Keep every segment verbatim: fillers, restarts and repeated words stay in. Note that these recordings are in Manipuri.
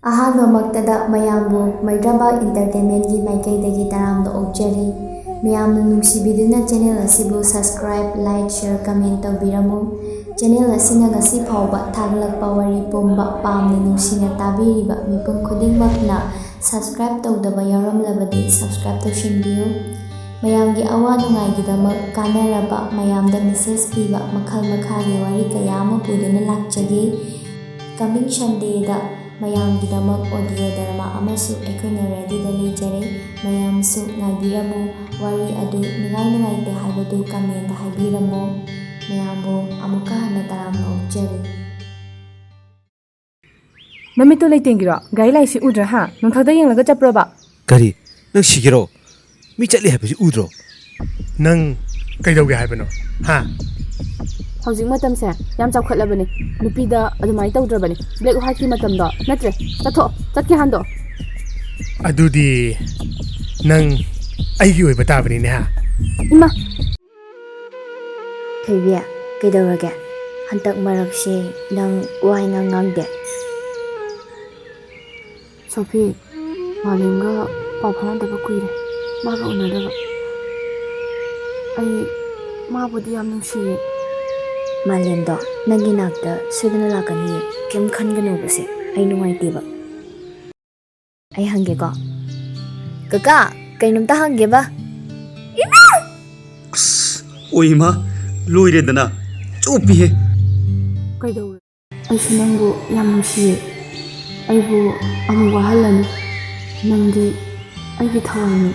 ꯑꯍꯥꯟꯕꯃꯛꯇꯗ ꯃꯌꯥꯝꯕꯨ ꯃꯩꯗ꯭ꯔꯕꯥꯛ ꯏꯟꯇꯔꯇꯦꯟꯃꯦꯟꯒꯤ ꯃꯥꯏꯀꯩꯗꯒꯤ ꯇꯔꯥꯝꯅ ꯑꯣꯛꯆꯔꯤ꯫ ꯃꯌꯥꯝꯅ ꯅꯨꯡꯁꯤꯕꯤꯗꯨꯅ ꯆꯦꯅꯦꯜ ꯑꯁꯤꯕꯨ subscribe, like, share, comment ꯇꯧꯕꯤꯔꯝꯃꯨ꯫ ꯆꯦꯅꯦꯜ ꯑꯁꯤꯅ ꯉꯁꯤ ꯐꯥꯎꯕ ꯊꯥꯒꯠꯂꯛꯄ ꯋꯥꯔꯤ ꯄꯨꯝꯕ ꯄꯥꯝꯅ ꯅꯨꯡꯁꯤꯅ ꯇꯥꯕꯤꯔꯤꯕ ꯃꯤꯄꯨꯝ ꯈꯨꯗꯤꯡꯃꯛꯅ subscribe ꯇꯧꯗꯕ ꯌꯥꯎꯔꯝꯂꯕꯗꯤ subscribe ꯇꯧꯁꯤꯟꯕꯤꯌꯨ꯫ ꯃꯌꯥꯝꯒꯤ ꯑꯋꯥ ꯅꯨꯡꯉꯥꯏꯒꯤꯗꯃꯛ ꯀꯥꯟꯅꯔꯕ, ꯃꯌꯥꯝꯗ message ꯄꯤꯕ ꯃꯈꯜ ꯃꯈꯥꯒꯤ ꯋꯥꯔꯤ ꯀꯌꯥ ꯑꯃ ꯄꯨꯗꯨꯅ ꯂꯥꯛꯆꯒꯦ꯫ Coming Sundayꯗ ꯃꯌꯥꯝꯒꯤꯗꯃꯛ audio drama ꯑꯃꯁꯨ ꯑꯩꯈꯣꯏꯅ readyꯗ ꯂꯩꯖꯔꯦ꯫ ꯃꯌꯥꯝꯁꯨ ꯉꯥꯏꯕꯤꯔꯝꯃꯨ꯫ ꯋꯥꯔꯤ ꯑꯗꯨ ꯅꯨꯡꯉꯥꯏ ꯅꯨꯡꯉꯥꯏꯇꯦ ꯍꯥꯏꯕꯗꯨ commentꯇ ꯍꯥꯏꯕꯤꯔꯝꯃꯨ꯫ ꯃꯌꯥꯝꯕꯨ ꯑꯃꯨꯛꯀ ꯍꯟꯅ ꯇꯔꯥꯝꯅ ꯑꯣꯛꯆꯔꯤ꯫ ꯅꯃꯤꯠꯇꯨ ꯂꯩꯇꯦꯡꯒꯤꯔꯣ? ꯒꯥꯔꯤ ꯂꯥꯛꯏꯁꯤ ꯎꯗ꯭ꯔꯥ ꯍꯥ? ꯅꯣꯡꯊꯛꯇ ꯌꯦꯡꯂꯒ ꯆꯠꯄ꯭ꯔꯣꯕ? ꯀꯔꯤ? ꯅꯪ ꯁꯤꯒꯦꯔꯣ? ꯃꯤ ꯆꯠꯂꯤ ꯍꯥꯏꯕꯁꯤ ꯎꯗ꯭ꯔꯣ? ꯅꯪ ꯀꯩꯗꯧꯒꯦ ꯍꯥꯏꯕꯅꯣ? ꯍꯥ? ꯍꯧꯖꯤꯛ ꯃꯇꯝꯁꯦ ꯌꯥꯝ ꯆꯥꯎꯈꯠꯂꯕꯅꯦ꯫ ꯅꯨꯄꯤꯗ ꯑꯗꯨꯃꯥꯏꯅ ꯇꯧꯗ꯭ꯔꯕꯅꯦ꯫ Black whiteꯀꯤ ꯃꯇꯝꯗꯣ ꯅꯠꯇ꯭ꯔꯦ꯫ ꯆꯠꯊꯣꯛꯑꯣ꯫ ꯆꯠꯀꯦ ꯍꯥꯟꯗꯣꯛꯑꯣ꯫ ꯑꯗꯨꯗꯤ ꯅꯪ ꯑꯩꯒꯤ ꯑꯣꯏꯕ ꯇꯥꯕꯅꯤꯅꯦ, ꯍꯥ? ꯏꯃꯥ! ꯊꯣꯏꯕꯤ, ꯀꯩꯗꯧꯔꯒꯦ? ꯍꯟꯗꯛ ꯃꯔꯛꯁꯦ ꯅꯪ ꯋꯥ ꯏꯉꯥꯡ ꯉꯥꯡꯗꯦ꯫ ꯁꯣꯐꯤ, ꯃꯥꯂꯦꯝꯒ ꯄꯥꯎ ꯐꯥꯎꯅꯗꯕ ꯀꯨꯏꯔꯦ, ꯃꯥꯒ ꯎꯅꯗꯕ꯫ ꯑꯩ ꯃꯥꯕꯨꯗꯤ ꯌꯥꯝ ꯅꯨꯡꯁꯤꯌꯦ꯫ ꯃꯥꯂꯦꯝꯗꯣ ꯅꯪꯒꯤ ꯅꯥꯛꯇ ꯁꯣꯏꯗꯅ ꯂꯥꯛꯀꯅꯤꯌꯦ, ꯀꯩꯝ ꯈꯟꯒꯅꯣꯕꯁꯦ, ꯑꯩ ꯅꯨꯡꯉꯥꯏꯇꯦꯕ꯫ ꯑꯩ ꯍꯪꯒꯦꯀꯣ꯫ ꯀꯀꯥ, ꯀꯩꯅꯣꯝꯇ ꯍꯪꯒꯦꯕ꯫ ꯏꯃꯥ! ꯑꯁ, ꯑꯣ ꯏꯃꯥ, ꯂꯣꯏꯔꯦꯗꯅ꯫ ꯆꯣꯞꯄꯤꯍꯦ꯫ ꯀꯩꯗꯧꯔꯦ? ꯑꯩꯁꯨ ꯅꯪꯕꯨ ꯌꯥꯝ ꯅꯨꯡꯁꯤꯌꯦ꯫ ꯑꯩꯕꯨ ꯑꯃꯨꯛ ꯋꯥꯍꯜꯂꯅꯨ꯫ ꯅꯪꯗꯤ ꯑꯩꯒꯤ ꯊꯋꯥꯏꯅꯤ꯫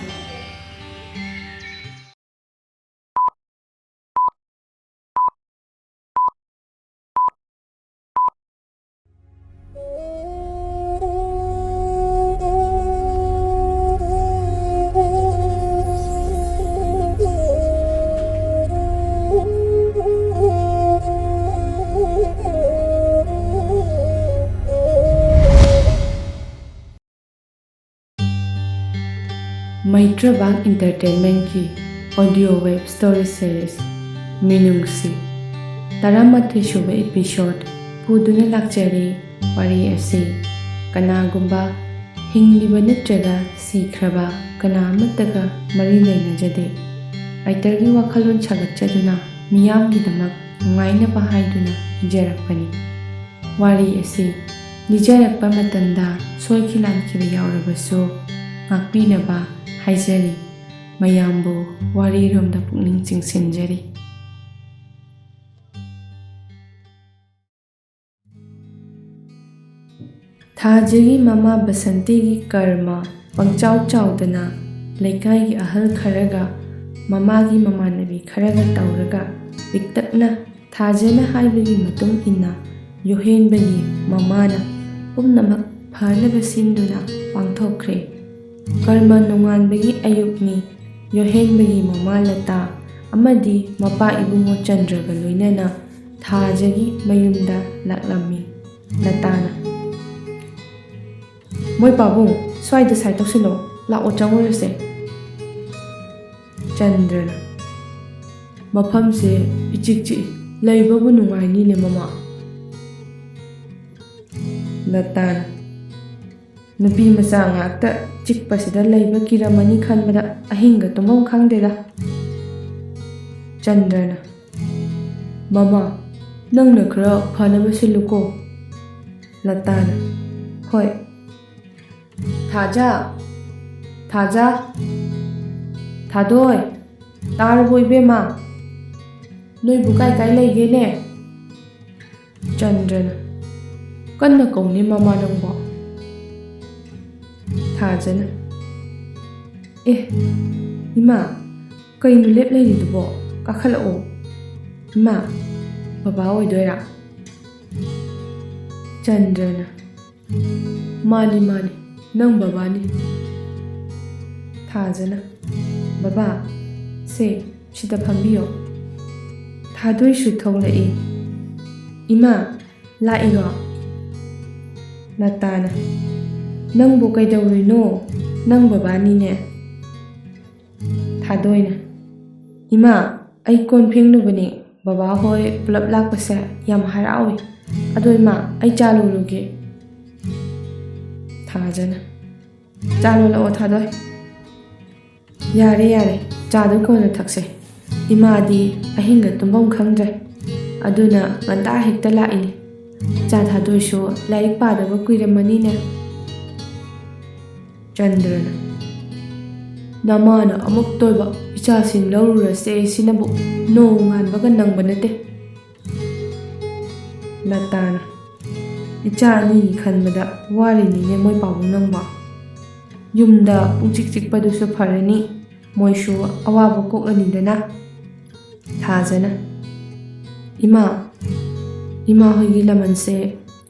ꯃꯩꯇ꯭ꯔꯕꯥꯛ ꯏꯟꯇꯔꯇꯦꯟꯃꯦꯟꯀꯤ audio web story series ꯃꯤꯅꯨꯡꯁꯤ ꯇꯔꯥꯃꯥꯊꯣꯏ ꯁꯨꯕ episode ꯄꯨꯗꯨꯅ ꯂꯥꯛꯆꯔꯤ꯫ ꯋꯥꯔꯤ ꯑꯁꯤ ꯀꯅꯥꯒꯨꯝꯕ ꯍꯤꯡꯂꯤꯕ ꯅꯠꯇ꯭ꯔꯒ ꯁꯤꯈ꯭ꯔꯕ ꯀꯅꯥ ꯑꯃꯠꯇꯒ ꯃꯔꯤ ꯂꯩꯅꯖꯗꯦ꯫ ꯔꯥꯏꯇꯔꯒꯤ ꯋꯥꯈꯜꯂꯣꯟ ꯁꯥꯒꯠꯆꯗꯨꯅ ꯃꯤꯌꯥꯝꯒꯤꯗꯃꯛ ꯅꯨꯡꯉꯥꯏꯅꯕ ꯍꯥꯏꯗꯨꯅ ꯏꯖꯔꯛꯄꯅꯤ꯫ ꯋꯥꯔꯤ ꯑꯁꯤ ꯂꯤꯖꯔꯛꯄ ꯃꯇꯝꯗ ꯁꯣꯏꯈꯤ ꯂꯥꯟꯈꯤꯕ ꯌꯥꯎꯔꯕꯁꯨ ꯉꯥꯛꯄꯤꯅꯕ ꯍꯥꯏꯖꯔꯤ꯫ ꯃꯌꯥꯝꯕꯨ ꯋꯥꯔꯤꯔꯣꯝꯗ ꯄꯨꯛꯅꯤꯡ ꯆꯤꯡꯁꯤꯟꯖꯔꯤ꯫ ꯊꯥꯖꯒꯤ ꯃꯃꯥ ꯕꯁꯟꯇꯤꯒꯤ ꯀꯔꯃ ꯄꯪꯆꯥꯎ ꯆꯥꯎꯗꯅ ꯂꯩꯀꯥꯏꯒꯤ ꯑꯍꯜ ꯈꯔꯒ ꯃꯃꯥꯒꯤ ꯃꯃꯥꯟꯅꯕꯤ ꯈꯔꯒ ꯇꯧꯔꯒ ꯄꯤꯛꯇꯛꯅ ꯊꯥꯖꯅ ꯍꯥꯏꯕꯒꯤ ꯃꯇꯨꯡ ꯏꯟꯅ ꯌꯣꯍꯦꯟꯕꯒꯤ ꯃꯃꯥꯅ ꯄꯨꯝꯅꯃꯛ ꯐꯅꯕ ꯁꯤꯟꯗꯨꯅ ꯄꯥꯡꯊꯣꯛꯈ꯭ꯔꯦ꯫ ꯀꯔꯃ ꯅꯣꯡꯉꯥꯟꯕꯒꯤ ꯑꯌꯨꯛꯅꯤ꯫ ꯌꯣꯍꯦꯟꯕꯒꯤ ꯃꯃꯥ ꯂꯇꯥ ꯑꯃꯗꯤ ꯃꯄꯥ ꯏꯕꯨꯡꯉꯣ ꯆꯟꯗ꯭ꯔꯒ ꯂꯣꯏꯅꯅ ꯊꯥꯖꯒꯤ ꯃꯌꯨꯝꯗ ꯂꯥꯛꯂꯝꯃꯤ꯫ ꯂꯇꯥꯅ, "ꯃꯣꯏ ꯄꯥꯕꯨꯡ, ꯁ꯭ꯋꯥꯏꯗ ꯁꯥꯏ ꯇꯧꯁꯤꯜꯂꯣ, ꯂꯥꯛꯑꯣ ꯆꯪꯉꯨꯔꯁꯦ꯫" ꯆꯟꯗ꯭ꯔꯅ, "ꯃꯐꯝꯁꯦ ꯏꯆꯤꯛ ꯆꯤꯛꯏ, ꯂꯩꯕꯕꯨ ꯅꯨꯡꯉꯥꯏꯅꯤꯅꯦ ꯃꯃꯥ꯫" ꯂꯇꯥꯅ, "ꯅꯨꯄꯤ ꯃꯆꯥ ꯉꯥꯛꯇ ꯆꯤꯛꯄꯁꯤꯗ ꯂꯩꯕ ꯀꯤꯔꯝꯃꯅꯤ ꯈꯟꯕꯗ ꯑꯍꯤꯡꯒ ꯇꯨꯝꯐꯝ ꯈꯪꯗꯦꯗ꯫" ꯆꯟꯗ꯭ꯔꯅ, "ꯃꯃꯥ, ꯅꯪꯅ ꯈꯔ ꯐꯅꯕ ꯁꯤꯜꯂꯨꯀꯣ꯫" ꯂꯇꯥꯅ, "ꯍꯣꯏ꯫" "ꯊꯥꯖ! ꯊꯥꯖ! ꯊꯥꯗꯣꯏ! ꯇꯥꯔꯕꯣ ꯏꯕꯦꯝꯃ? ꯅꯣꯏꯕꯨ ꯀꯥꯏ ꯀꯥꯏ ꯂꯩꯒꯦꯅꯦ?" ꯆꯟꯗ꯭ꯔꯅ, "ꯀꯟꯅ ꯀꯧꯅꯦ ꯃꯃꯥ ꯅꯪꯕꯣ꯫" ꯊꯥꯖꯅ, "ꯑꯦ, ꯏꯃꯥ, ꯀꯩꯅꯣ ꯂꯦꯞ ꯂꯩꯔꯤꯗꯨꯕꯣ? ꯀꯥꯈꯠꯂꯛꯑꯣ꯫ ꯏꯃꯥ, ꯕꯕꯥ ꯑꯣꯏꯗꯣꯏꯔꯥ?" ꯆꯟꯗ꯭ꯔꯅ, "ꯃꯥꯅꯤ, ꯃꯥꯅꯤ, ꯅꯪ ꯕꯕꯥꯅꯤ꯫" ꯊꯥꯖꯅ, "ꯕꯕꯥ, ꯁꯦ, ꯁꯤꯗ ꯐꯝꯕꯤꯌꯣ꯫" ꯊꯥꯗꯣꯏꯁꯨ ꯊꯣꯛꯂꯛꯏ꯫ "ꯏꯃꯥ, ꯂꯥꯛꯏꯔꯣ?" ꯂꯇꯥꯅ, "ꯅꯪꯕꯨ ꯀꯩꯗꯧꯔꯨꯏꯅꯣ? ꯅꯪ ꯕꯕꯥꯅꯤꯅꯦ꯫" ꯊꯥꯗꯣꯏꯅ, "ꯏꯃꯥ, ꯑꯩ ꯀꯣꯟ ꯐꯦꯡꯂꯨꯕꯅꯦ꯫ ꯕꯕꯥ ꯍꯣꯏ ꯄꯨꯂꯞ ꯂꯥꯛꯄꯁꯦ ꯌꯥꯝ ꯍꯔꯥꯎꯏ꯫ ꯑꯗꯣ ꯏꯃꯥ, ꯑꯩ ꯆꯥ ꯂꯣꯜꯂꯨꯒꯦ꯫" ꯊꯥꯖꯅ, "ꯆꯥ ꯂꯣꯜꯂꯛꯑꯣ, ꯊꯥꯗꯣꯏ꯫" "ꯌꯥꯔꯦ, ꯌꯥꯔꯦ, ꯆꯥꯗꯣ ꯀꯣꯟꯅ ꯊꯛꯁꯦ꯫ ꯏꯃꯥꯗꯤ ꯑꯍꯤꯡꯒ ꯇꯨꯝꯐꯝ ꯈꯪꯗ꯭ꯔꯦ꯫ ꯑꯗꯨꯅ ꯉꯟꯇꯥ ꯍꯦꯛꯇ ꯂꯥꯛꯏꯅꯤ꯫ ꯆꯥ ꯊꯥꯗꯣꯏꯁꯨ ꯂꯥꯏꯔꯤꯛ ꯄꯥꯗꯕ ꯀꯨꯏꯔꯝꯃꯅꯤꯅꯦ꯫" ꯆꯟꯗ꯭ꯔꯅ, "ꯅꯃꯥꯅ ꯑꯃꯨꯛꯇ ꯑꯣꯏꯕ ꯏꯆꯥꯁꯤꯡ ꯂꯧꯔꯨꯔꯁꯦ ꯁꯤꯅꯕꯨ ꯅꯣꯡꯉꯥꯟꯕꯒ ꯅꯪꯕ ꯅꯠꯇꯦ꯫" ꯂꯇꯥꯅ, "ꯏꯆꯥ ꯑꯅꯤꯒꯤ ꯈꯟꯕꯗ ꯋꯥꯔꯤꯅꯤꯅꯦ ꯃꯣꯏ ꯄꯥꯕꯨꯡ ꯅꯪꯕꯣ꯫ ꯌꯨꯝꯗ ꯄꯨꯡꯆꯤꯛ ꯆꯤꯛꯄꯗꯨꯁꯨ ꯐꯔꯅꯤ, ꯃꯣꯏꯁꯨ ꯑꯋꯥꯕ ꯀꯣꯛꯂꯅꯤꯗꯅ꯫" ꯊꯥꯖꯅ, "ꯏꯃꯥ, ꯏꯃꯥ ꯍꯣꯏꯒꯤ ꯂꯃꯟꯁꯦ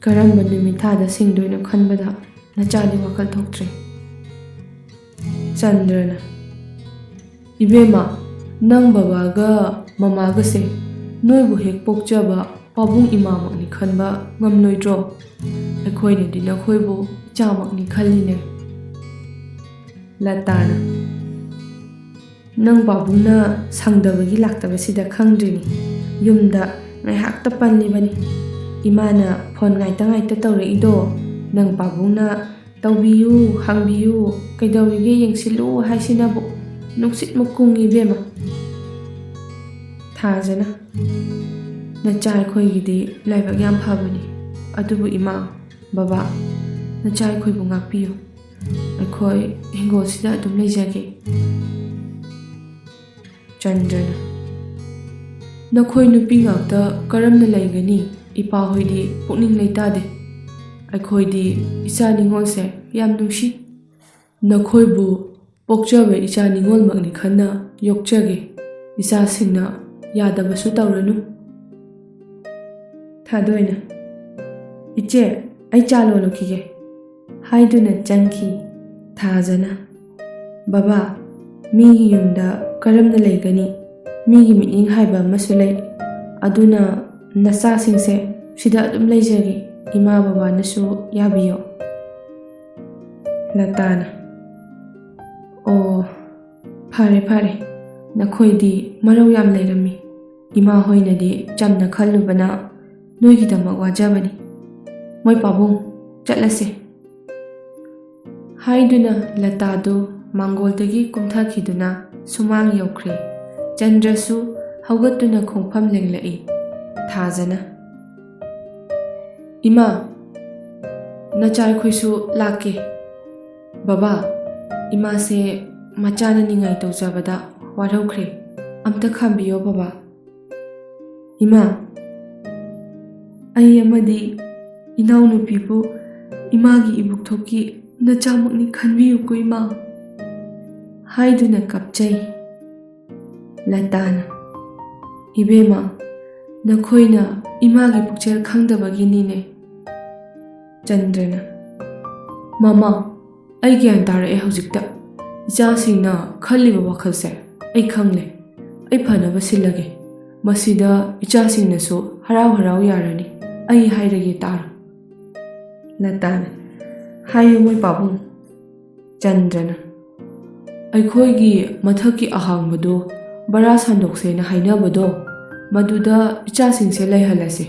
ꯀꯔꯝꯕ ꯅꯨꯃꯤꯠ ꯊꯥꯗ ꯁꯤꯡꯗꯣꯏꯅꯣ ꯈꯟꯕꯗ ꯅꯆꯥꯗꯤ ꯋꯥꯈꯜ ꯊꯣꯛꯇ꯭ꯔꯦ꯫" ꯆꯟꯗ꯭ꯔꯅ, "ꯏꯕꯦꯝꯃ, ꯅꯪ ꯕꯕꯥꯒ ꯃꯃꯥꯒꯁꯦ ꯅꯣꯏꯕꯨ ꯍꯦꯛ ꯄꯣꯛꯆꯕ ꯄꯥꯕꯨꯡ ꯏꯃꯥꯃꯛꯅꯤ ꯈꯟꯕ ꯉꯝꯂꯣꯏꯗ꯭ꯔꯣ? ꯑꯩꯈꯣꯏꯅꯗꯤ ꯅꯈꯣꯏꯕꯨ ꯏꯆꯥꯃꯛꯅꯤ ꯈꯜꯂꯤꯅꯦ꯫" ꯂꯇꯥꯅ, "ꯅꯪ ꯄꯥꯕꯨꯡꯅ ꯁꯪꯗꯕꯒꯤ ꯂꯥꯛꯇꯕꯁꯤꯗ ꯈꯪꯗ꯭ꯔꯤꯅꯤ꯫ ꯌꯨꯝꯗ ꯉꯥꯏꯍꯥꯛꯇ ꯄꯜꯂꯤꯕꯅꯤ꯫ ꯏꯃꯥꯅ ꯐꯣꯟ ꯉꯥꯏꯇ ꯉꯥꯏꯇ ꯇꯧꯔꯛꯏꯗꯣ ꯅꯪ ꯄꯥꯕꯨꯡꯅ ꯇꯧꯕꯤꯌꯨ, ꯍꯪꯕꯤꯌꯨ, ꯀꯩꯗꯧꯔꯤꯒꯦ ꯌꯦꯡꯁꯤꯜꯂꯨ ꯍꯥꯏꯁꯤꯅꯕꯨ ꯅꯨꯡꯁꯤꯠ ꯃꯨꯛ ꯀꯨꯡꯉꯤ ꯏꯕꯦꯝꯃ꯫" ꯊꯥꯖꯅ, "ꯅꯆꯥ ꯑꯩꯈꯣꯏꯒꯤꯗꯤ ꯂꯥꯏꯕꯛ ꯌꯥꯝ ꯐꯕꯅꯤ꯫ ꯑꯗꯨꯕꯨ ꯏꯃꯥ, ꯕꯕꯥ, ꯅꯆꯥ ꯑꯩꯈꯣꯏꯕꯨ ꯉꯥꯛꯄꯤꯌꯨ꯫ ꯑꯩꯈꯣꯏ ꯍꯤꯡꯒꯣꯜꯁꯤꯗ ꯑꯗꯨꯝ ꯂꯩꯖꯒꯦ꯫" ꯆꯟꯗ꯭ꯔꯅ, "ꯅꯈꯣꯏ ꯅꯨꯄꯤ ꯉꯥꯛꯇ ꯀꯔꯝꯅ ꯂꯩꯒꯅꯤ? ꯏꯄꯥꯍꯣꯏꯗꯤ ꯄꯨꯛꯅꯤꯡ ꯂꯩꯇꯥꯗꯦ꯫ ꯑꯩꯈꯣꯏꯗꯤ ꯏꯆꯥ ꯅꯤꯉꯣꯜꯁꯦ ꯌꯥꯝ ꯅꯨꯡꯁꯤ꯫ ꯅꯈꯣꯏꯕꯨ ꯄꯣꯛꯆꯕ ꯏꯆꯥ ꯅꯤꯉꯣꯜꯃꯛꯅꯤ ꯈꯟꯅ ꯌꯣꯛꯆꯒꯦ꯫ ꯏꯆꯥꯁꯤꯡꯅ ꯌꯥꯗꯕꯁꯨ ꯇꯧꯔꯅꯨ꯫" ꯊꯥꯗꯣꯏꯅ, "ꯏꯆꯦ, ꯑꯩ ꯆꯥ ꯂꯣꯜꯂꯨꯈꯤꯒꯦ" ꯍꯥꯏꯗꯨꯅ ꯆꯪꯈꯤ꯫ ꯊꯥꯖꯅ, "ꯕꯕꯥ, ꯃꯤꯒꯤ ꯌꯨꯝꯗ ꯀꯔꯝꯅ ꯂꯩꯒꯅꯤ? ꯃꯤꯒꯤ ꯃꯤꯠꯌꯦꯡ ꯍꯥꯏꯕ ꯑꯃꯁꯨ ꯂꯩ꯫ ꯑꯗꯨꯅ ꯅꯆꯥꯁꯤꯡꯁꯦ ꯁꯤꯗ ꯑꯗꯨꯝ ꯂꯩꯖꯒꯦ꯫ ꯏꯃꯥ ꯕꯕꯥꯅꯁꯨ ꯌꯥꯕꯤꯌꯣ꯫" ꯂꯇꯥꯅ, "ꯑꯣ, ꯐꯔꯦ ꯐꯔꯦ, ꯅꯈꯣꯏꯗꯤ ꯃꯔꯧ ꯌꯥꯝ ꯂꯩꯔꯝꯃꯤ꯫ ꯏꯃꯥ ꯍꯣꯏꯅꯗꯤ ꯆꯝꯅ ꯈꯜꯂꯨꯕꯅ ꯅꯣꯏꯒꯤꯗꯃꯛ ꯋꯥꯖꯕꯅꯤ꯫ ꯃꯣꯏ ꯄꯥꯕꯨꯡ, ꯆꯠꯂꯁꯦ꯫" ꯍꯥꯏꯗꯨꯅ ꯂꯇꯥꯗꯨ ꯃꯥꯡꯒꯣꯜꯗꯒꯤ ꯀꯨꯝꯊꯈꯤꯗꯨꯅ ꯁꯨꯃꯥꯡ ꯌꯧꯈ꯭ꯔꯦ꯫ ꯆꯟꯗ꯭ꯔꯁꯨ ꯍꯧꯒꯠꯇꯨꯅ ꯈꯣꯡꯐꯝ ꯂꯦꯡꯂꯛꯏ꯫ ꯊꯥꯖꯅ, "ꯏꯃꯥ, ꯅꯆꯥ ꯑꯩꯈꯣꯏꯁꯨ ꯂꯥꯛꯀꯦ꯫ ꯕꯕꯥ, ꯏꯃꯥꯁꯦ ꯃꯆꯥꯅ ꯅꯤꯡꯉꯥꯏ ꯇꯧꯖꯕꯗ ꯋꯥꯔꯧꯈ꯭ꯔꯦ꯫ ꯑꯝꯇ ꯈꯥꯝꯕꯤꯌꯣ ꯕꯕꯥ꯫" "ꯏꯃꯥ, ꯑꯩ ꯑꯃꯗꯤ ꯏꯅꯥꯎꯅꯨꯄꯤꯕꯨ ꯏꯃꯥꯒꯤ ꯏꯕꯨꯛꯊꯣꯛꯀꯤ ꯅꯆꯥꯃꯛꯅꯤ ꯈꯟꯕꯤꯌꯨꯀꯣ ꯏꯃꯥ꯫" ꯍꯥꯏꯗꯨꯅ ꯀꯞꯆꯩ꯫ ꯂꯇꯥꯅ, "ꯏꯕꯦꯝꯃ, ꯅꯈꯣꯏꯅ ꯏꯃꯥꯒꯤ ꯄꯨꯛꯆꯦꯜ ꯈꯪꯗꯕꯒꯤꯅꯤꯅꯦ꯫" ꯆꯟꯗ꯭ꯔꯅ, "ꯃꯃꯥ, ꯑꯩ ꯒ꯭ꯌꯥꯟ ꯇꯥꯔꯛꯑꯦ ꯍꯧꯖꯤꯛꯇ꯫ ꯏꯆꯥꯁꯤꯡꯅ ꯈꯜꯂꯤꯕ ꯋꯥꯈꯜꯁꯦ ꯑꯩ ꯈꯪꯂꯦ꯫ ꯑꯩ ꯐꯅꯕ ꯁꯤꯜꯂꯒꯦ꯫ ꯃꯁꯤꯗ ꯏꯆꯥꯁꯤꯡꯅꯁꯨ ꯍꯔꯥꯎ ꯍꯔꯥꯎ ꯌꯥꯔꯅꯤ꯫ ꯑꯩ ꯍꯥꯏꯔꯒꯦ ꯇꯥꯔꯣ꯫" ꯂꯇꯥꯅ, "ꯍꯥꯏꯌꯨ ꯃꯣꯏ ꯄꯥꯕꯨꯡ꯫" ꯆꯟꯗ꯭ꯔꯅ, "ꯑꯩꯈꯣꯏꯒꯤ ꯃꯊꯛꯀꯤ ꯑꯍꯥꯡꯕꯗꯨ ꯕꯔꯥ ꯁꯟꯗꯣꯛꯁꯦꯅ ꯍꯥꯏꯅꯕꯗꯣ, ꯃꯗꯨꯗ ꯏꯆꯥꯁꯤꯡꯁꯦ ꯂꯩꯍꯜꯂꯁꯦ꯫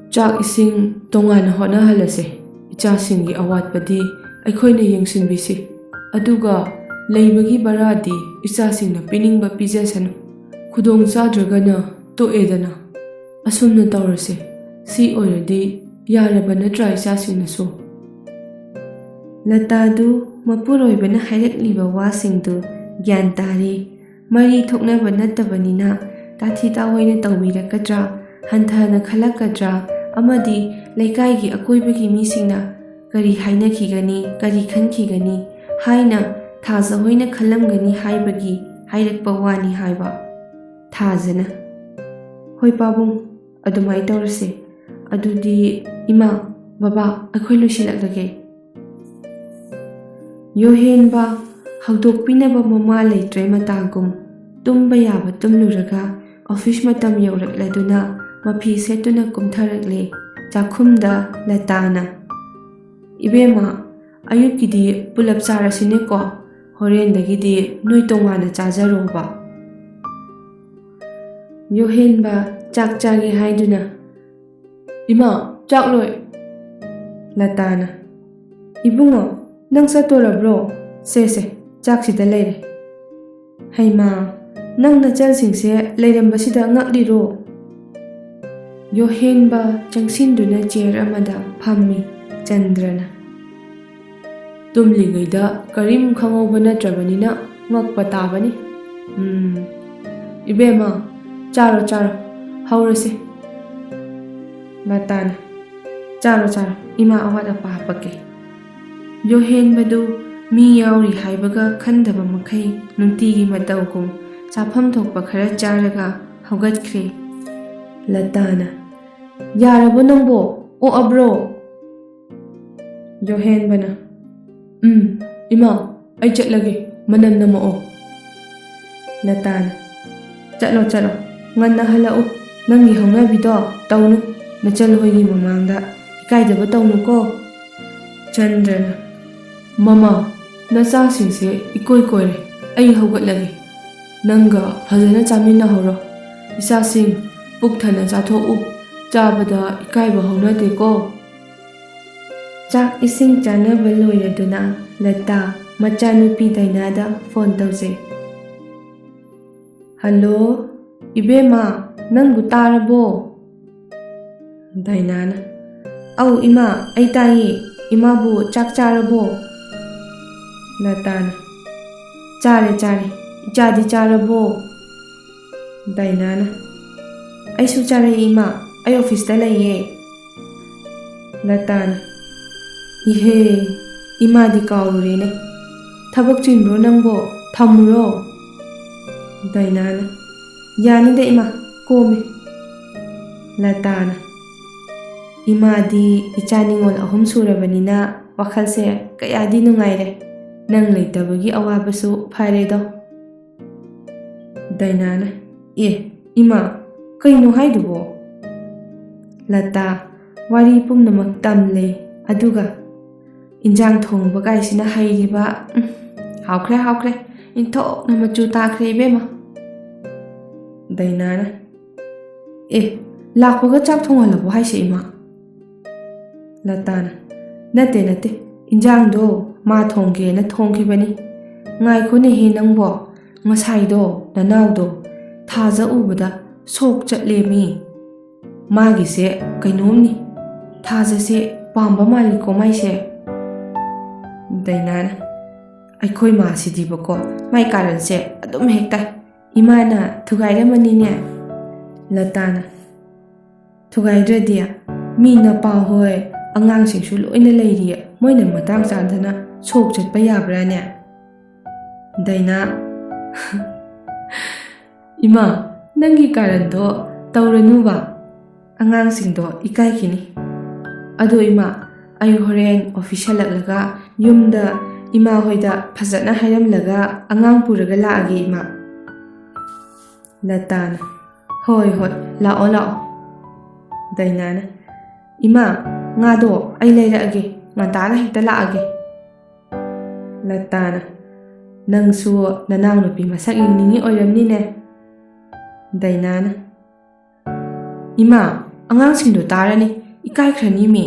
ꯆꯥꯛ ꯏꯁꯤꯡ ꯇꯣꯉꯥꯟꯅ ꯍꯣꯠꯅꯍꯜꯂꯁꯦ꯫ ꯏꯆꯥꯁꯤꯡꯒꯤ ꯑꯋꯥꯠꯄꯗꯤ ꯑꯩꯈꯣꯏꯅ ꯌꯦꯡꯁꯤꯟꯕꯤꯁꯤ꯫ ꯑꯗꯨꯒ ꯂꯩꯕꯒꯤ ꯕꯔꯥꯗꯤ ꯏꯆꯥꯁꯤꯡꯅ ꯄꯤꯅꯤꯡꯕ ꯄꯤꯖꯁꯅꯨ꯫ ꯈꯨꯗꯣꯡ ꯆꯥꯗ꯭ꯔꯒꯅ ꯇꯣꯛꯑꯦꯗꯅ꯫ ꯑꯁꯨꯝꯅ ꯇꯧꯔꯁꯦ꯫ ꯁꯤ ꯑꯣꯏꯔꯗꯤ ꯌꯥꯔꯕ ꯅꯠꯇ꯭ꯔꯥ ꯏꯆꯥꯁꯤꯡꯅꯁꯨ?" ꯂꯇꯥꯗꯨ ꯃꯄꯨꯔꯣꯏꯕꯅ ꯍꯥꯏꯔꯛꯂꯤꯕ ꯋꯥꯁꯤꯡꯗꯨ ꯒ꯭ꯌꯥꯟ ꯇꯥꯔꯦ꯫ ꯃꯔꯤ ꯊꯣꯛꯅꯕ ꯅꯠꯇꯕꯅꯤꯅ ꯇꯥꯊꯤ ꯇꯥꯑꯣꯏꯅ ꯇꯧꯕꯤꯔꯛꯀꯗ꯭ꯔꯥ, ꯍꯟꯊꯅ ꯈꯜꯂꯛꯀꯗ꯭ꯔꯥ, ꯑꯃꯗꯤ ꯂꯩꯀꯥꯏꯒꯤ ꯑꯀꯣꯏꯕꯒꯤ ꯃꯤꯁꯤꯡꯅ ꯀꯔꯤ ꯍꯥꯏꯅꯈꯤꯒꯅꯤ, ꯀꯔꯤ ꯈꯟꯈꯤꯒꯅꯤ ꯍꯥꯏꯅ ꯊꯥꯖ ꯍꯣꯏꯅ ꯈꯜꯂꯝꯒꯅꯤ ꯍꯥꯏꯕꯒꯤ ꯍꯥꯏꯔꯛꯄ ꯋꯥꯅꯤ ꯍꯥꯏꯕ꯫ ꯊꯥꯖꯅ, "ꯍꯣꯏ ꯄꯥꯕꯨꯡ, ꯑꯗꯨꯃꯥꯏꯅ ꯇꯧꯔꯁꯦ꯫ ꯑꯗꯨꯗꯤ ꯏꯃꯥ, ꯕꯕꯥ, ꯑꯩꯈꯣꯏ ꯂꯣꯏꯁꯤꯜꯂꯛꯂꯒꯦ꯫" ꯌꯣꯍꯦꯟꯕ ꯍꯧꯗꯣꯛꯄꯤꯅꯕ ꯃꯃꯥ ꯂꯩꯇ꯭ꯔꯦ ꯃꯇꯥꯒꯨꯝ ꯇꯨꯝꯕ ꯌꯥꯕ ꯇꯨꯝꯂꯨꯔꯒ ꯑꯣꯐꯤꯁ ꯃꯇꯝ ꯌꯧꯔꯛꯂꯗꯨꯅ ꯃꯐꯤ ꯁꯦꯠꯇꯨꯅ ꯀꯨꯝꯊꯔꯛꯂꯦ꯫ ꯆꯥꯛꯈꯨꯝꯗ ꯂꯇꯥꯅ, "ꯏꯕꯦꯝꯃ, ꯑꯌꯨꯛꯀꯤꯗꯤ ꯄꯨꯂꯞ ꯆꯥꯔꯁꯤꯅꯦꯀꯣ, ꯍꯣꯔꯦꯟꯗꯒꯤꯗꯤ ꯅꯣꯏ ꯇꯣꯉꯥꯟꯅ ꯆꯥꯖꯔꯣꯕ꯫" ꯌꯣꯍꯦꯟꯕ ꯆꯥꯛ ꯆꯥꯒꯦ ꯍꯥꯏꯗꯨꯅ, "ꯏꯃꯥ, ꯆꯥꯛ ꯂꯣꯏ꯫" ꯂꯇꯥꯅ, "ꯏꯕꯨꯡꯉꯣ, ꯅꯪ ꯆꯠꯇꯣꯔꯕ꯭ꯔꯣ? ꯁꯦ ꯁꯦ, ꯆꯥꯛꯁꯤꯗ ꯂꯩꯔꯦ꯫" "ꯍꯩꯃꯥ, ꯅꯪ ꯅꯆꯜꯁꯤꯡꯁꯦ ꯂꯩꯔꯝꯕꯁꯤꯗ ꯉꯛꯂꯤꯔꯣ?" ꯌꯣꯍꯦꯟꯕ ꯆꯪꯁꯤꯟꯗꯨꯅ ꯆꯤꯌꯔ ꯑꯃꯗ ꯐꯝꯃꯤ꯫ ꯆꯟꯗ꯭ꯔꯅ, "ꯇꯨꯝꯂꯤꯉꯩꯗ ꯀꯔꯤꯝ ꯈꯪꯍꯧꯕ ꯅꯠꯇ꯭ꯔꯕꯅꯤꯅ ꯉꯛꯄ ꯇꯥꯕꯅꯤ꯫ ꯎꯝ, ꯏꯕꯦꯝꯃ, ꯆꯥꯔꯣ, ꯆꯥꯔꯣ, ꯍꯧꯔꯁꯦ꯫" ꯂꯇꯥꯅ, "ꯆꯥꯔꯣ, ꯆꯥꯔꯣ, ꯏꯃꯥ ꯑꯋꯥꯠ ꯑꯄꯥ ꯍꯥꯄꯛꯀꯦ꯫" ꯌꯣꯍꯦꯟꯕꯗꯨ ꯃꯤ ꯌꯥꯎꯔꯤ ꯍꯥꯏꯕꯒ ꯈꯟꯗꯕ ꯃꯈꯩ ꯅꯨꯡꯇꯤꯒꯤ ꯃꯇꯧꯒꯨꯝ ꯆꯥꯐꯝ ꯊꯣꯛꯄ ꯈꯔ ꯆꯥꯔꯒ ꯍꯧꯒꯠꯈ꯭ꯔꯦ꯫ ꯂꯇꯥꯅ, "ꯌꯥꯔꯕꯣ ꯅꯪꯕꯣ? ꯑꯣꯛꯑꯕ꯭ꯔꯣ?" ꯌꯣꯍꯦꯟꯕꯅ, "ꯎꯝ, ꯏꯃꯥ, ꯑꯩ ꯆꯠꯂꯒꯦ, ꯃꯅꯝ ꯅꯝꯃꯛꯑꯣ꯫" ꯂꯇꯥꯅ, "ꯆꯠꯂꯣ, ꯆꯠꯂꯣ, ꯉꯟꯅ ꯍꯜꯂꯛꯎ꯫ ꯅꯪꯒꯤ ꯍꯧꯅꯕꯤꯗꯣ ꯇꯧꯅꯨ, ꯅꯆꯜ ꯍꯣꯏꯒꯤ ꯃꯃꯥꯡꯗ ꯏꯀꯥꯏꯗꯕ ꯇꯧꯅꯨꯀꯣ꯫" ꯆꯟꯗ꯭ꯔꯅ, "ꯃꯃꯥ, ꯅꯆꯥꯁꯤꯡꯁꯦ ꯏꯀꯣꯏ ꯀꯣꯏꯔꯦ, ꯑꯩ ꯍꯧꯒꯠꯂꯒꯦ꯫ ꯅꯪꯒ ꯐꯖꯅ ꯆꯥꯃꯤꯟꯅꯍꯧꯔꯣ꯫ ꯏꯆꯥꯁꯤꯡ, ꯄꯨꯛ ꯊꯟꯅ ꯆꯥꯊꯣꯛꯎ, ꯆꯥꯕꯗ ꯏꯀꯥꯏꯕ ꯍꯧꯅꯗꯦꯀꯣ꯫" ꯆꯥꯛ ꯏꯁꯤꯡ ꯆꯥꯅꯕ ꯂꯣꯏꯔꯗꯨꯅ ꯂꯇꯥ ꯃꯆꯥꯅꯨꯄꯤ ꯗꯥꯏꯅꯥꯗ ꯐꯣꯟ ꯇꯧꯖꯩ꯫ "ꯍꯜꯂꯣ, ꯏꯕꯦꯝꯃ, ꯅꯪꯕꯨ ꯇꯥꯔꯕꯣ?" ꯗꯥꯏꯅꯥꯅ, "ꯑꯧ ꯏꯃꯥ, ꯑꯩ ꯇꯥꯏꯌꯦ꯫ ꯏꯃꯥꯕꯨ ꯆꯥꯛ ꯆꯥꯔꯕꯣ?" ꯂꯇꯥꯅ, "ꯆꯥꯔꯦ, ꯆꯥꯔꯦ꯫ ꯏꯆꯥꯗꯤ ꯆꯥꯔꯕꯣ?" ꯗꯥꯏꯅꯥꯅ, "ꯑꯩꯁꯨ ꯆꯥꯔꯛꯏ ꯏꯃꯥ, ꯑꯩ ꯑꯣꯐꯤꯁꯇ ꯂꯩꯌꯦ꯫" ꯂꯇꯥꯅ, "ꯏꯍꯦ, ꯏꯃꯥꯗꯤ ꯀꯥꯎꯔꯨꯔꯦꯅꯦ꯫ ꯊꯕꯛ ꯆꯤꯟꯕ꯭ꯔꯣ ꯅꯪꯕꯣ? ꯊꯝꯃꯨꯔꯣ?" ꯗꯥꯏꯅꯥꯅ, "ꯌꯥꯅꯤꯗ ꯏꯃꯥ, ꯀꯣꯝꯃꯦ꯫" ꯂꯇꯥꯅ, "ꯏꯃꯥꯗꯤ ꯏꯆꯥ ꯅꯤꯉꯣꯜ ꯑꯍꯨꯝ ꯁꯨꯔꯕꯅꯤꯅ ꯋꯥꯈꯜꯁꯦ ꯀꯌꯥꯗꯤ ꯅꯨꯡꯉꯥꯏꯔꯦ꯫ ꯅꯪ ꯂꯩꯇꯕꯒꯤ ꯑꯋꯥꯕꯁꯨ ꯐꯔꯦꯗꯣ꯫" ꯗꯥꯏꯅꯥꯅ, "ꯑꯦ, ꯏꯃꯥ, ꯀꯩꯅꯣ ꯍꯥꯏꯗꯨꯕꯣ?" ꯂꯇꯥ, "ꯋꯥꯔꯤ ꯄꯨꯝꯅꯃꯛ ꯇꯝꯂꯦ, ꯑꯗꯨꯒ ꯏꯟꯖꯥꯡ ꯊꯣꯡꯕ ꯀꯥꯏꯁꯤꯅ ꯍꯩꯔꯤꯕ꯫ ꯎꯝ, ꯍꯥꯎꯈ꯭ꯔꯦ, ꯍꯥꯎꯈ꯭ꯔꯦ꯫ ꯏꯟꯊꯣꯛꯅ ꯃꯆꯨ ꯇꯥꯈ꯭ꯔꯦ ꯏꯕꯦꯝꯃ꯫" ꯗꯥꯏꯅꯥꯅ, "ꯑꯦ, ꯂꯥꯛꯄꯒ ꯆꯥꯛ ꯊꯣꯡꯍꯜꯂꯕꯣ ꯍꯥꯏꯁꯦ ꯏꯃꯥ?" ꯂꯇꯥꯅ, "ꯅꯠꯇꯦ, ꯅꯠꯇꯦ, "ꯏꯟꯖꯥꯡꯗꯣ ꯃꯥ ꯊꯣꯡꯒꯦꯅ ꯊꯣꯡꯈꯤꯕꯅꯤ꯫ ꯉꯥꯏꯈꯣꯅꯦꯍꯦ ꯅꯪꯕꯣ, ꯉꯁꯥꯏꯗꯣ ꯅꯅꯥꯎꯗꯣ ꯊꯥꯖ ꯎꯕꯗ ꯁꯣꯛ ꯆꯠꯂꯦꯃꯤ꯫ ꯃꯥꯒꯤꯁꯦ ꯀꯩꯅꯣꯝꯅꯤ, ꯊꯥꯖꯁꯦ ꯄꯥꯝꯕ ꯃꯥꯜꯂꯤꯀꯣ ꯃꯥꯏꯁꯦ"꯫ ꯗꯥꯏꯅꯥꯅ, "ꯑꯩꯈꯣꯏ ꯃꯥꯁꯤꯗꯤꯕꯀꯣ, ꯃꯥꯏ ꯀꯥꯔꯟꯁꯦ ꯑꯗꯨꯝ ꯍꯦꯛ ꯇꯥꯏ꯫ ꯏꯃꯥꯅ ꯊꯨꯒꯥꯏꯔꯝꯃꯅꯤꯅꯦ"꯫ ꯂꯇꯥꯅ, "ꯊꯨꯒꯥꯏꯗ꯭ꯔꯗꯤ, ꯃꯤ ꯅꯄꯥ ꯍꯣꯏ, ꯑꯉꯥꯡꯁꯤꯡꯁꯨ ꯂꯣꯏꯅ ꯂꯩꯔꯤ, ꯃꯣꯏꯅ ꯃꯇꯥꯡ ꯆꯥꯗꯅ ꯁꯣꯛ ꯆꯠꯄ ꯌꯥꯕ꯭ꯔꯥꯅꯦ"꯫ ꯗꯥꯏꯅꯥ, "ꯏꯃꯥ, ꯅꯪꯒꯤ ꯀꯥꯔꯟꯗꯣ ꯇꯧꯔꯅꯨꯕ, ꯑꯉꯥꯡꯁꯤꯡꯗꯣ ꯏꯀꯥꯏꯈꯤꯅꯤ꯫ ꯑꯗꯣ ꯏꯃꯥ, ꯑꯩ ꯍꯣꯔꯦꯟ ꯑꯣꯐꯤꯁ ꯍꯜꯂꯛꯂꯒ ꯌꯨꯝꯗ ꯏꯃꯥ ꯍꯣꯏꯗ ꯐꯖꯅ ꯍꯥꯏꯔꯝꯂꯒ ꯑꯉꯥꯡ ꯄꯨꯔꯒ ꯂꯥꯛꯑꯒꯦ ꯏꯃꯥ"꯫ ꯂꯇꯥꯅ, "ꯍꯣꯏ, ꯍꯣꯏ, ꯂꯥꯛꯑꯣ, ꯂꯥꯛꯑꯣ"꯫ ꯗꯥꯏꯅꯥꯅ, "ꯏꯃꯥ, ꯉꯥꯗꯣ ꯑꯩ ꯂꯩꯔꯛꯑꯒꯦ, ꯉꯟꯇꯥꯅ ꯍꯦꯛꯇ ꯂꯥꯛꯑꯒꯦ"꯫ ꯂꯇꯥꯅ, "ꯅꯪꯁꯨ ꯅꯅꯥꯎꯅꯨꯄꯤ ꯃꯁꯛ ꯌꯦꯡꯅꯤꯡꯉꯤ ꯑꯣꯏꯔꯝꯅꯤꯅꯦ"꯫ ꯗꯥꯏꯅꯥꯅ, "ꯏꯃꯥ, ꯑꯉꯥꯡꯁꯤꯡꯗꯣ ꯇꯥꯔꯅꯤ, ꯏꯀꯥꯏꯈ꯭ꯔꯅꯤꯃꯤ,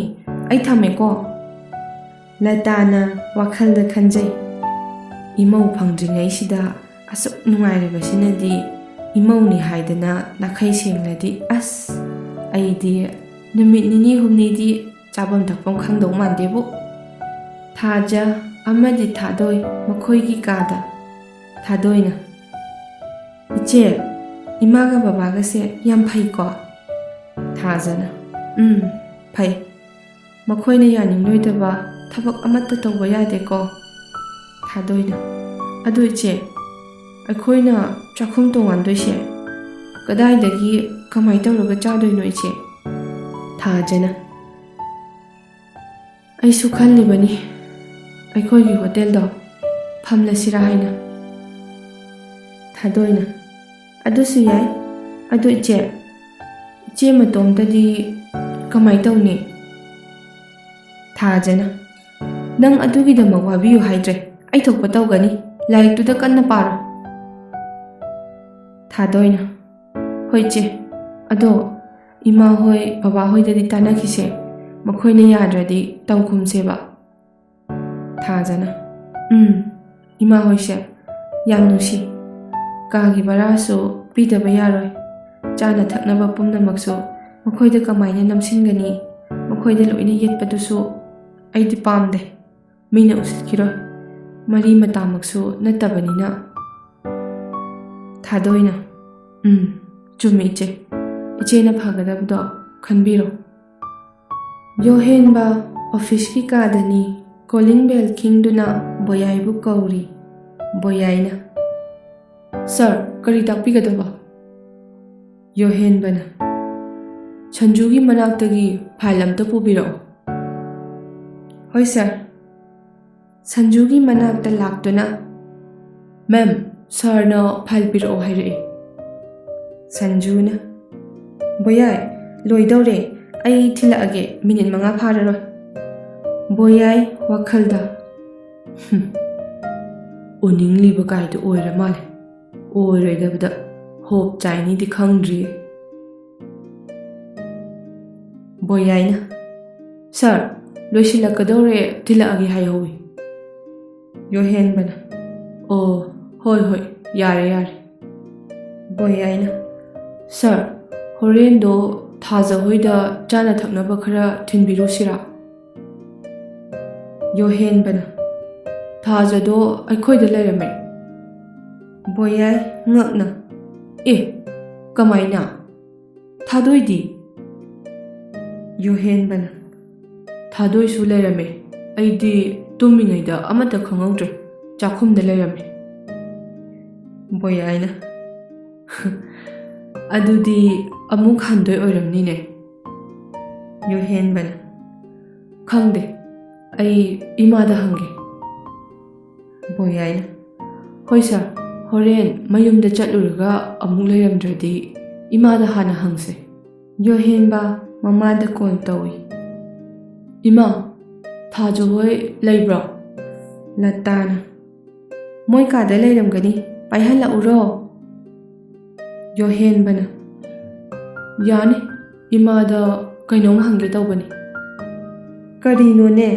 ꯑꯩ ꯊꯝꯃꯦꯀꯣ"꯫ ꯂꯇꯥꯅ ꯋꯥꯈꯜꯗ ꯈꯟꯖꯩ, "ꯏꯃꯧ ꯐꯪꯗ꯭ꯔꯤꯉꯩꯁꯤꯗ ꯑꯁꯨꯛ ꯅꯨꯡꯉꯥꯏꯔꯕꯁꯤꯅꯗꯤ, ꯏꯃꯧꯅꯤ ꯍꯥꯏꯗꯅ ꯅꯥꯈꯩ ꯁꯦꯡꯂꯗꯤ, ꯑꯁ, ꯑꯩꯗꯤ ꯅꯨꯃꯤꯠ ꯅꯤꯅꯤ ꯍꯨꯝꯅꯤꯗꯤ ꯆꯥꯐꯝ ꯊꯛꯐꯝ ꯈꯪꯗꯧ ꯃꯥꯟꯗꯦꯕꯨ"꯫ ꯊꯥꯖ ꯑꯃꯗꯤ ꯊꯥꯗꯣꯏ ꯃꯈꯣꯏꯒꯤ ꯀꯥꯗ꯫ ꯊꯥꯗꯣꯏꯅ, "ꯏꯆꯦ, ꯏꯃꯥꯒ ꯕꯕꯥꯒꯁꯦ ꯌꯥꯝ ꯐꯩꯀꯣ?" ꯊꯥꯖꯅ, "ꯎꯝ, ꯐꯩ꯫ ꯃꯈꯣꯏꯅ ꯌꯥꯅꯤꯡꯂꯣꯏꯗꯕ ꯊꯕꯛ ꯑꯃꯠꯇ ꯇꯧꯕ ꯌꯥꯗꯦꯀꯣ?" ꯊꯥꯗꯣꯏꯅ, "ꯑꯗꯨ ꯏꯆꯦ, ꯑꯩꯈꯣꯏꯅ ꯆꯥꯛꯈꯨꯝ ꯇꯣꯉꯥꯟꯗꯣꯏꯁꯦ ꯀꯗꯥꯏꯗꯒꯤ, ꯀꯃꯥꯏ ꯇꯧꯔꯒ ꯆꯥꯗꯣꯏꯅꯣ ꯏꯆꯦ?" ꯊꯥꯖꯅ, "ꯑꯩꯁꯨ ꯈꯜꯂꯤꯕꯅꯤ, ꯑꯩꯈꯣꯏꯒꯤ ꯍꯣꯇꯦꯜꯗꯣ ꯐꯝꯂꯁꯤꯔꯥ ꯍꯥꯏꯅ"꯫ ꯊꯥꯗꯣꯏꯅ, "ꯑꯗꯨꯁꯨ ꯌꯥꯏ꯫ ꯑꯗꯨ ꯏꯆꯦ, ꯏꯆꯦ ꯃꯇꯣꯝꯇꯗꯤ ꯀꯃꯥꯏ ꯇꯧꯅꯤ?" ꯊꯥꯖꯅ, "ꯅꯪ ꯑꯗꯨꯒꯤꯗꯃꯛ ꯋꯥꯕꯤꯌꯨ ꯍꯥꯏꯗ꯭ꯔꯦ, ꯑꯩ ꯊꯣꯛꯄ ꯇꯧꯒꯅꯤ꯫ ꯂꯥꯏꯔꯤꯛꯇꯨꯗ ꯀꯟꯅ ꯄꯥꯔꯣ"꯫ ꯊꯥꯗꯣꯏꯅ, "ꯍꯣꯏ ꯏꯆꯦ, ꯑꯗꯣ ꯏꯃꯥ ꯍꯣꯏ, ꯕꯕꯥ ꯍꯣꯏꯗꯗꯤ ꯇꯥꯟꯅꯈꯤꯁꯦ꯫ ꯃꯈꯣꯏꯅ ꯌꯥꯗ꯭ꯔꯗꯤ ꯇꯧꯈꯨꯝꯁꯦꯕ"꯫ ꯊꯥꯖꯅ, "ꯎꯝ, ꯏꯃꯥ ꯍꯣꯏꯁꯦ ꯌꯥꯝ ꯅꯨꯡꯁꯤ꯫ ꯀꯥꯒꯤ ꯚꯔꯥꯁꯨ ꯄꯤꯗꯕ ꯌꯥꯔꯣꯏ꯫ ꯆꯥꯅ ꯊꯛꯅꯕ ꯄꯨꯝꯅꯃꯛꯁꯨ ꯃꯈꯣꯏꯗ ꯀꯃꯥꯏꯅ ꯅꯝꯁꯤꯟꯒꯅꯤ? ꯃꯈꯣꯏꯗ ꯂꯣꯏꯅ ꯌꯦꯠꯄꯗꯨꯁꯨ ꯑꯩꯗꯤ ꯄꯥꯝꯗꯦ꯫ ꯃꯤꯅ ꯎꯁꯤꯠꯈꯤꯔꯣꯏ꯫ ꯃꯔꯤ ꯃꯇꯥꯃꯛꯁꯨ ꯅꯠꯇꯕꯅꯤꯅ"꯫ ꯊꯥꯗꯣꯏꯅ, "ꯎꯝ, ꯆꯨꯝꯃꯤ ꯏꯆꯦ꯫ ꯏꯆꯦꯅ ꯐꯒꯗꯕꯗꯣ ꯈꯟꯕꯤꯔꯣ"꯫ ꯌꯣꯍꯦꯟꯕ ꯑꯣꯐꯤꯁꯀꯤ ꯀꯥꯗꯅꯤ꯫ ꯀꯣꯂꯤꯡ ꯕꯦꯜ ꯈꯤꯡꯗꯨꯅ ꯕꯣꯌꯥꯏꯕꯨ ꯀꯧꯔꯤ꯫ ꯕꯣꯌꯥꯏꯅ, "ꯁꯥꯔ, ꯀꯔꯤ ꯇꯥꯛꯄꯤꯒꯗꯕ?" ꯌꯣꯍꯦꯟꯕꯅ, "ꯁꯟꯖꯨꯒꯤ ꯃꯅꯥꯛꯇꯒꯤ ꯐꯥꯏꯜ ꯑꯝꯇ ꯄꯨꯕꯤꯔꯛꯑꯣ"꯫ "ꯍꯣꯏ ꯁꯥꯔ"꯫ ꯁꯟꯖꯨꯒꯤ ꯃꯅꯥꯛꯇ ꯂꯥꯛꯇꯨꯅ, "ꯃꯦꯝ, ꯁꯥꯔꯅ ꯐꯥꯏꯜ ꯄꯤꯔꯛꯑꯣ ꯍꯥꯏꯔꯛꯑꯦ"꯫ ꯁꯟꯖꯨꯅ, "ꯕꯣꯌꯥꯏ, ꯂꯣꯏꯗꯧꯔꯦ, ꯑꯩ ꯊꯤꯜꯂꯛꯑꯒꯦ, ꯃꯤꯅꯤꯠ ꯃꯉꯥ ꯐꯥꯔꯔꯣꯏ"꯫ ꯕꯣꯌꯥꯏ ꯋꯥꯈꯜꯗ, "ꯍꯨꯝ, ꯑꯣꯅꯤꯡꯂꯤꯕ ꯀꯥꯏꯗꯨ ꯑꯣꯏꯔ ꯃꯥꯜꯂꯦ꯫ ꯑꯣꯏꯔꯣꯏꯗꯕꯗ ꯍꯣꯞ ꯆꯥꯏꯅꯤꯗꯤ ꯈꯪꯗ꯭ꯔꯤ"꯫ ꯕꯣꯌꯥꯏꯅ, "ꯁꯥꯔ, ꯂꯣꯏꯁꯤꯜꯂꯛꯀꯗꯧꯔꯦ, ꯊꯤꯜꯂꯛꯑꯒꯦ ꯍꯥꯏꯍꯧꯋꯤ"꯫ ꯌꯣꯍꯦꯟꯕꯅ, "ꯑꯣ, ꯍꯣꯏ, ꯍꯣꯏ, ꯌꯥꯔꯦ, ꯌꯥꯔꯦ"꯫ ꯕꯣꯌꯥꯏꯅ, "ꯁꯥꯔ, ꯍꯣꯔꯦꯟꯗꯣ ꯊꯥꯖ ꯍꯣꯏꯗ ꯆꯥꯅ ꯊꯛꯅꯕ ꯈꯔ ꯊꯤꯟꯕꯤꯔꯨꯁꯤꯔꯥ?" ꯌꯣꯍꯦꯟꯕꯅ, "ꯊꯥꯖꯗꯣ ꯑꯩꯈꯣꯏꯗ ꯂꯩꯔꯝꯃꯦ"꯫ ꯕꯣꯌꯥꯏ ꯉꯛꯅ, "ꯑꯦ, ꯀꯃꯥꯏꯅ? ꯊꯥꯗꯣꯏꯗꯤ?" ꯌꯣꯍꯦꯟꯕꯅ, "ꯊꯥꯗꯣꯏꯁꯨ ꯂꯩꯔꯝꯃꯦ꯫ ꯑꯩꯗꯤ ꯇꯨꯝꯃꯤꯉꯩꯗ ꯑꯃꯠꯇ ꯈꯪꯍꯧꯗ꯭ꯔꯦ꯫ ꯆꯥꯛꯈꯨꯝꯗ ꯂꯩꯔꯝꯃꯦ"꯫ ꯕꯣꯌꯥꯏꯅ, "ꯑꯗꯨꯗꯤ ꯑꯃꯨꯛ ꯍꯟꯗꯣꯏ ꯑꯣꯏꯔꯝꯅꯤꯅꯦ"꯫ ꯌꯣꯍꯦꯟꯕꯅ, "ꯈꯪꯗꯦ, ꯑꯩ ꯏꯃꯥꯗ ꯍꯪꯒꯦ"꯫ ꯕꯣꯌꯥꯏꯅ, "ꯍꯣꯏ ꯁꯥꯔ, ꯍꯣꯔꯦꯟ ꯃꯌꯨꯝꯗ ꯆꯠꯂꯨꯔꯒ ꯑꯃꯨꯛ ꯂꯩꯔꯝꯗ꯭ꯔꯗꯤ ꯏꯃꯥꯗ ꯍꯥꯟꯅ ꯍꯪꯁꯦ"꯫ ꯌꯣꯍꯦꯟꯕ ꯃꯃꯥꯗ ꯀꯣꯜ ꯇꯧꯏ꯫ "ꯏꯃꯥ, ꯊꯥꯖ ꯍꯣꯏ ꯂꯩꯕ꯭ꯔꯣ?" ꯂꯇꯥꯅ, "ꯃꯣꯏ ꯀꯥꯗ ꯂꯩꯔꯝꯒꯅꯤ, ꯄꯥꯏꯍꯜꯂꯛꯎꯔꯣ?" ꯌꯣꯍꯦꯟꯕꯅ, "ꯌꯥꯅꯤ, ꯏꯃꯥꯗ ꯀꯩꯅꯣꯝ ꯍꯪꯒꯦ ꯇꯧꯕꯅꯤ"꯫ "ꯀꯔꯤꯅꯣꯅꯦ?"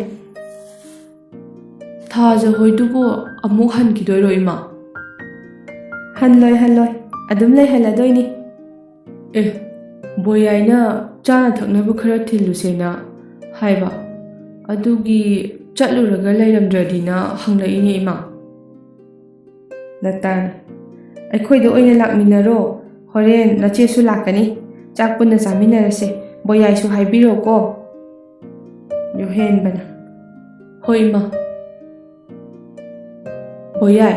ꯁꯥꯖ ꯍꯣꯏꯗꯨꯕꯨ ꯑꯃꯨꯛ ꯍꯟꯈꯤꯗꯣꯏꯔꯣ, ꯏꯃꯥ? ꯍꯟꯂꯣꯏ, ꯍꯟꯂꯣꯏ꯫ ꯑꯗꯨꯝ ꯂꯩꯍꯜꯂꯗꯣꯏꯅꯤ꯫ ꯑꯦ, ꯕꯣꯌꯥꯏꯅ ꯆꯥꯅ ꯊꯛꯅꯕ ꯈꯔ ꯊꯤꯜꯂꯨꯁꯦꯅ ꯍꯥꯏꯕ꯫ ꯑꯗꯨꯒꯤ ꯆꯠꯂꯨꯔꯒ ꯂꯩꯔꯝꯗ꯭ꯔꯗꯤꯅ ꯍꯪꯂꯛꯏꯅꯦ, ꯏꯃꯥ꯫ ꯂꯇꯥꯅ, "ꯑꯩꯈꯣꯏꯗ ꯑꯣꯏꯅ ꯂꯥꯛꯃꯤꯟꯅꯔꯣ꯫ ꯍꯣꯔꯦꯟ ꯅꯆꯦꯁꯨ ꯂꯥꯛꯀꯅꯤ꯫ ꯆꯥꯛ ꯄꯨꯟꯅ ꯆꯥꯃꯤꯟꯅꯔꯁꯦ꯫ ꯕꯣꯌꯥꯏꯁꯨ ꯍꯥꯏꯕꯤꯔꯣꯀꯣ꯫" ꯌꯨꯍꯦꯟꯕꯅ, "ꯍꯣꯏ, ꯏꯃꯥ꯫ ꯕꯣꯌꯥꯏ,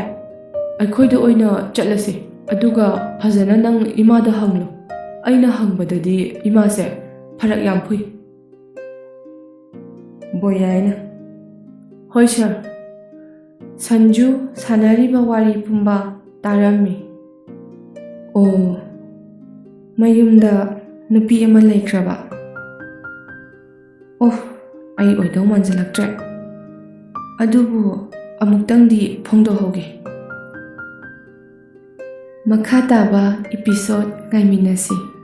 ꯑꯩꯈꯣꯏꯗ ꯑꯣꯏꯅ ꯆꯠꯂꯁꯦ꯫ ꯑꯗꯨꯒ ꯐꯖꯅ ꯅꯪ ꯏꯃꯥꯗ ꯍꯪꯂꯣ꯫ ꯑꯩꯅ ꯍꯪꯕꯗꯗꯤ ꯏꯃꯥꯁꯦ ꯐꯔꯛ ꯌꯥꯝ ꯐꯨꯏ꯫" ꯕꯣꯌꯥꯏꯅ, "ꯍꯣꯏ, ꯁꯥꯔ꯫" ꯁꯟꯖꯨ ꯁꯥꯟꯅꯔꯤꯕ ꯋꯥꯔꯤ ꯄꯨꯝꯕ ꯇꯥꯔꯝꯃꯤ꯫ ꯑꯣ, ꯃꯌꯨꯝꯗ ꯅꯨꯄꯤ ꯑꯃ ꯂꯩꯈ꯭ꯔꯕ? ꯑꯣ, ꯑꯩ ꯑꯣꯏꯗꯧ ꯃꯥꯟꯁꯤꯜꯂꯛꯇ꯭ꯔꯦ꯫ ꯑꯗꯨꯕꯨ ꯑꯃꯨꯛꯇꯪꯗꯤ ꯐꯣꯡꯗꯣꯛꯍꯧꯒꯦ꯫ ꯃꯈꯥ ꯇꯥꯕ episode ꯉꯥꯏꯃꯤꯟꯅꯁꯤ꯫